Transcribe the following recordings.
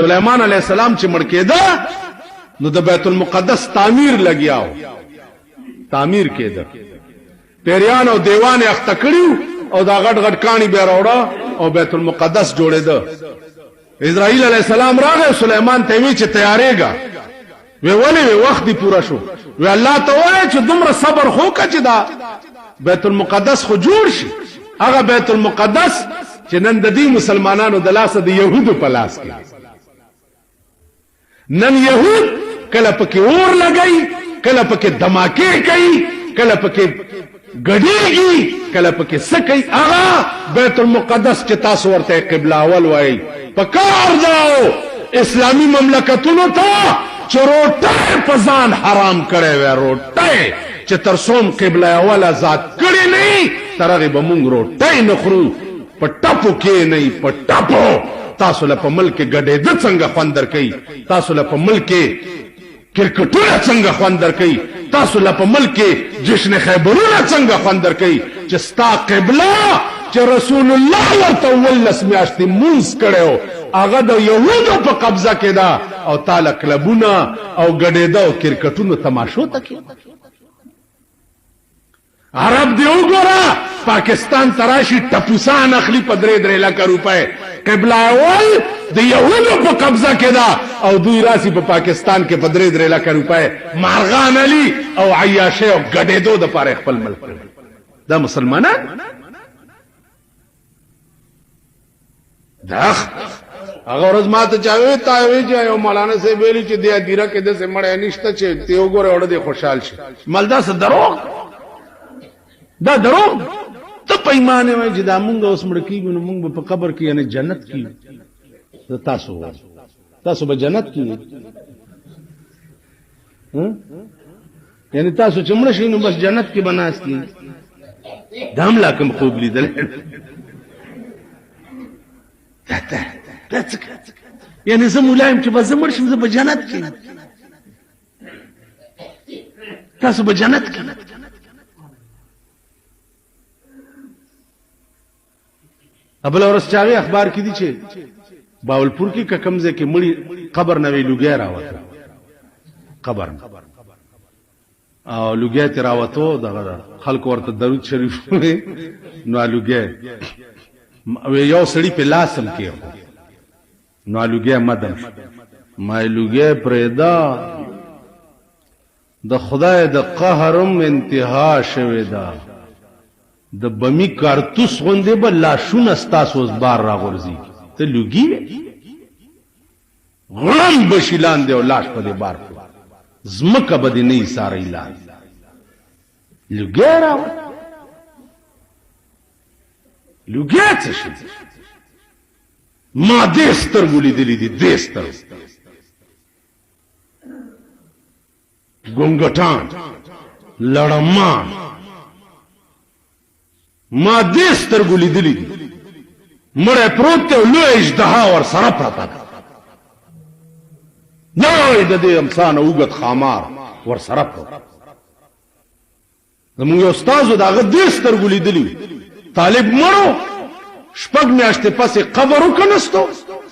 سلیمان علیه السلام چې مړ کېده نو د بیت المقدس تعمیر لګیاو، تعمیر کېده، پیریان او دیوان یې اخته کړي او دا غټ غټ کاڼي بیا راوړه او بیت المقدس جوړېده. اسرائیل علیه السلام راغی، سلیمان ته وی چې تیارېږه. وی ولې؟ وی وخت دی پوره شو. وی الله ته وایه چې دومره صبر خو که چې دا بیت المقدس خو جوړ شي، هغه بیت المقدس چې نن د دې مسلمانانو د لاسه د یهودو په لاس کې. نن یهود کله پکې اور لګي، کله پکې دماکې کوي، کله پکې ګډېږي، کله پکې څه کوي. هغه بیت المقدس چې تاسو ورته قبله اول وایي، پکار داو اسلامي مملکتونو ته چې روټۍ په ځان حرام کړی وی، روټۍ چې تر څوم قبله اول آزاد کړي نه تر هغې به مونږ روټۍ نه خورو. په ټپو کې نه، په ټپو تاسو له په ملک کې ګډېده څنګه خوند درکوي؟ تاسو له په ملک کې کرکټونه څنګه خوند درکوي؟ تاسو له په ملک کې جشن خیبرونه څنګه خوند درکوي چې ستا قبله چې رسول الله ورته 17 میاشتې مونځ کړی و هغه د یهودو په قبضه کې ده او تا له کلبونه او ګډېده او کرکټونو تماشو ته کې؟ عرب دی وګوره، پاکستان ته راشي ټپوسان اخلي په 3-3 لکه روپۍ. قبله اول د یهودو په قبضه کې ده او دوی راسي په پاکستان کې په 3-3 لکه روپۍ مارغان علي او عیاشۍ او ګډېدو دپاره خپل ملک. دا مسلمانان دا هغه ورځ ما ته چا وی، تا وی چې یو مولانا صاحب ویلي چې دې ادیره کې داسې مړی نشته چې ته وګوره اوړه دې خوشحال شي. مال دا څه دروغ، دا دروغ. ته په ایمان وای چې دا مونږ اوس مړ کیږو نو مونږ به په قبر کې یعنی جنت کې. تاسو تاسو به جنت کې، یعنی تاسو چې مړ شئ نو بس جنت کې بناستي. دا هم لا کوم خوب لیدل؟ دا څه؟ یعنی زه مولا یم چې بس زه مړ شم زه به جنت کې، تاسو به جنت کې. بله ورځ چاوې اخبار کې دي چې باولپور کې که کوم ځای کې مړي قبر نه وی لوګی راوته، قبر نه او لوګی ترې راوتو، دغه خلکو ورته درود شریف وی نو لوګی یو سړي په لاس هم کېښود نو لوګی مدم شو. ما لوګی پرېږده، د خدای د قهر هم انتها شوې ده، د بمي کارتوس غوندې به لاشونه ستاسو اوس بار راغورځېږي. ته لوګي وې، غړم به شي لاندې او لاش په دې بار پروت، ځمکه به دې نه ایساروي لاندې. لوګی راوړه، لوګی څه شي؟ ما دې سترګو لیدلي دي، دې سترګو ګونګټان لړمان ما دې سترګو لیدلي دي. مړی پروت دی او لویه اژدها ورسره پرته ده، لوی د دې امسا نه اوږد ښامار ورسره پروت. زموږ یو استاد د هغه دې سترګو لیدلي، طالب مړو، 6 میاشتې پس یې قبر وکنستو،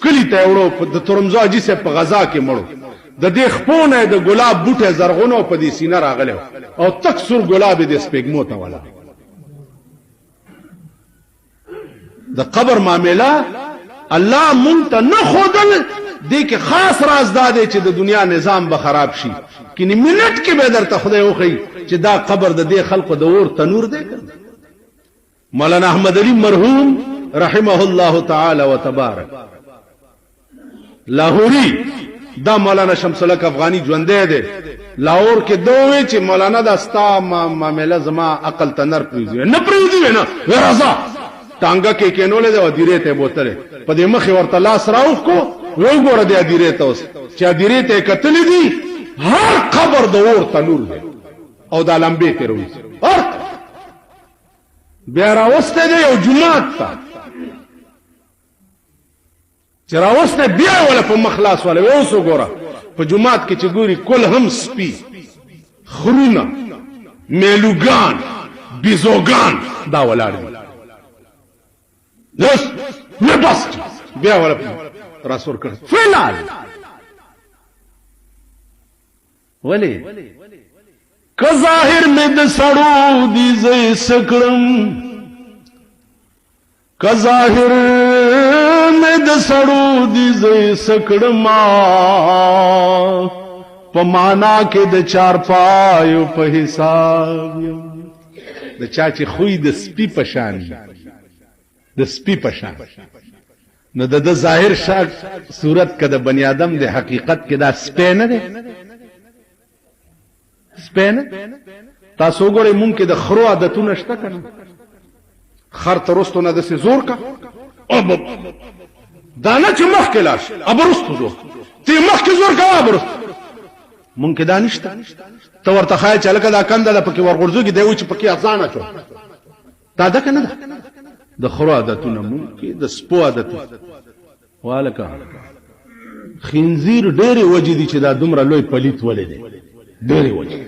کلي ته یې وړو، د ترمزو حاجي صاحب په غذا کې مړو، د دې خپو نه یې د ګلاب بوټی زرغونه په دې سینه راغلی او تک سور ګلاب یې د سپېږمو ته ولاړ. د قبر معامله الله مونږ ته نه ښودل، دې کې خاص راز دا دی چې د دنیا نظام به خراب شي، کینې منټ کې به درته خدای وښیي چې دا قبر د دې خلکو د اور تنور دی. مولانا احمد علی مرحوم رحمه الله تعالی وتبارک لاهوري، دا مولانا شمس الحق افغاني ژوندی دی، لاهور کې دوی چې مولانا دا ستا معامله زما عقل ته نر پریږدي نه پریږدي نه وی راځه، ټانګه کې کېنولې ده او هدیرې ته یې بوتلې، په دې مخې ورته لاس راوښکو، وی وګوره دې هدیرې ته. اوس چې هدیرې ته یې کتلي دي هر قبر د اور تنور دی او دا لمبې ترې راوځي. هر بیا راوستی دی یو جومات ته، چې راوستی بیا یې وله په مخ لاس وله، اوس وګوره په جومات کې چې ګوري کل هم سپي، خرونه، میلوګان، بیزوګان دا ولاړ دي. اوس نه بس بیا وله راسور کړ فلال. ولی که ظاهر مې د سړو دي زه سکړم، که ظاهر مې د سړو دي زه سکړم، په معنا کې د چار پایو په حساب یم. د چا چې خوی د سپي په شان، د سپي په شان، نو د ده ظاهر شاک صورت که د بني آدم د حقیقت کې دا سپی نه دی، سپی نه. تاسو وګورئ مونږ کې د خرو عادتونه شته که نه؟ خر ته رستو نه داسې زور کا، دا نه چې مخکې لاړ شي اب رستو زور ته مخکې زور کوه اب رستو. مونږ کې دا نشته. ته ورته ښایې چې هلکه دا کنده ده پکې ورغورځوږي، دی وایي چې پکې ځان اچوم. دا ده که نه ده؟ د خرو عادتونه مونږ کې، د سپو عادتونه. والکه خنزیر ډېرې وجې دي چې دا دومره لوی پلیت ولې دی، ډېرې وجې.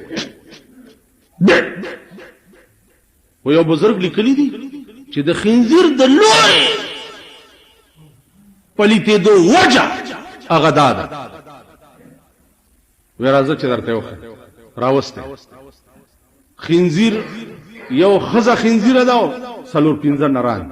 خو یو بزرګ لیکلي دي چې د خنزیر د لوی پلیتېدو وجه هغه دا ده. وی راځه چې درته وښیم. راوستی خنزیر، یو ښځه خنزیره ده او څلور پنځه نران.